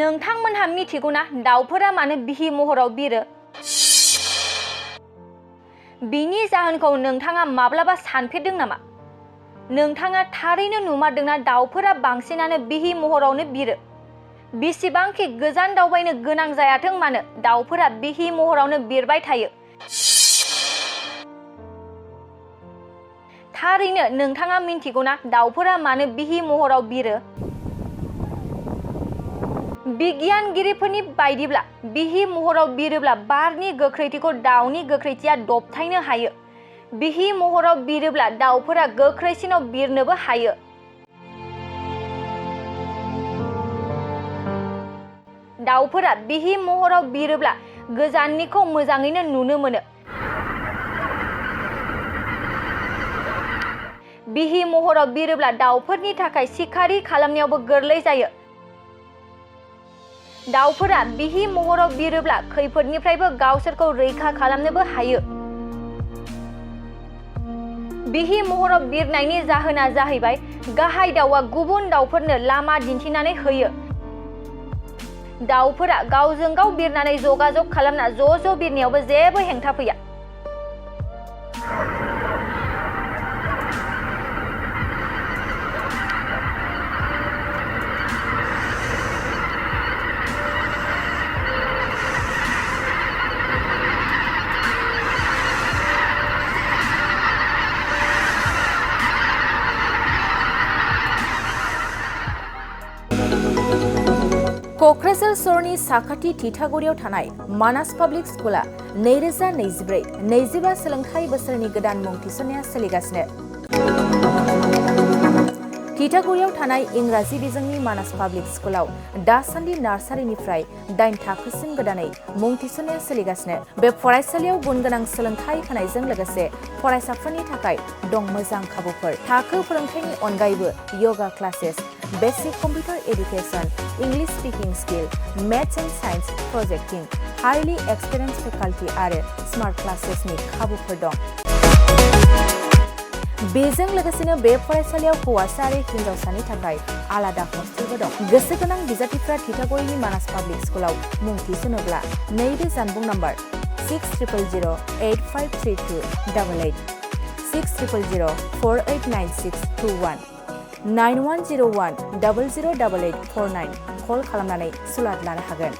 नोंथांमोनहा मिथिगौना दाउफोरा मानो बिहि महराव बिरो? बिनि जाहोनखौ नोंथाङा माब्लाबा सानफेरदों नामा? नोंथाङा थारैनो नुमारदोंना दाउफोरा बांसिनानो बिहि महरावनो बिरो? बेसेबांखि गोजान दावबायनो गोनां जायाथों मानो दाउफोरा बिहि महरावनो बिरबाय थायो। थारैनो नोंथाङा मिथिगौना दाउफोरा मानो बिहि महराव बिरो? बिगियानगिरिफोरनि बायदिब्ला बिहि महराव बिरोब्ला बारनि गोख्रैथिखौ दाउनि गोख्रैथिया दबथायनो हायो। बिहि महराव बिरोब्ला दाउफोरा गोख्रैसिनाव बिरनोबो हायो। दाउफोरा बिहि महराव बिरोब्ला गोजाननिखौ मोजाङैनो नुनो मोनो। बिहि महराव बिरोब्ला दाउफोरनि थाखाय शिकारी खालामनायावबो गोरलै जायो। दाउफोरा बिहि महराव बिरोब्ला खैफोदनिफ्रायबो गावसोरखौ रैखा खालामनोबो हायो। बिहि महराव बिरनायनि जाहोना जाहैबाय गाहाय दाउआ गुबुन दाउफोरनो लामा दिन्थिनानै होयो। दाउफोरा गावजों गाव बिरनानै जगाजग खालामना ज' बिरनायावबो जेबो हेंथा फैया। क'क्राझार सहरनि साखाथि थिथागुरियाव थानाय मानास पाब्लिक स्कुला 2024-25 सोलोंथाइ बोसोरनि गोदान मुं थिसननाया सोलिगासिनो। थिथागुरियाव थानाय इंराजि बिजोंनि मानास पाब्लिक स्कुलाव दासान्दि नार्सारिनिफ्राय 8 थाखोसिम गोदानै मुं थिसननाया सोलिगासिनो। बे फरायसालियाव गुन गोनां सोलोंथाइ होनायजों लोगोसे फरायसाफोरनि थाखाय दं मोजां खाबुफोर। थाखो फोरोंथायनि अनगायैबो yoga classes, basic computer education, English speaking skill, maths and science projecting, highly experience faculty आरो स्मार्ट क्लासेसनि खाबुफोर दं। बेजों लोगोसेनो बे फरायसालियाव हौवासा आरो हिन्जावसानि थाखाय आलादा हस्टेलबो दं। गोसो गोनां बिजाथिफ्रा थिथागुरिनि मानास पाब्लिक स्कुलाव मुं थिसनोब्ला नैबे जानबुं नम्बर 6000853288 6000489621 9101008849 कल खालामनानै सुलाद लानो हागोन।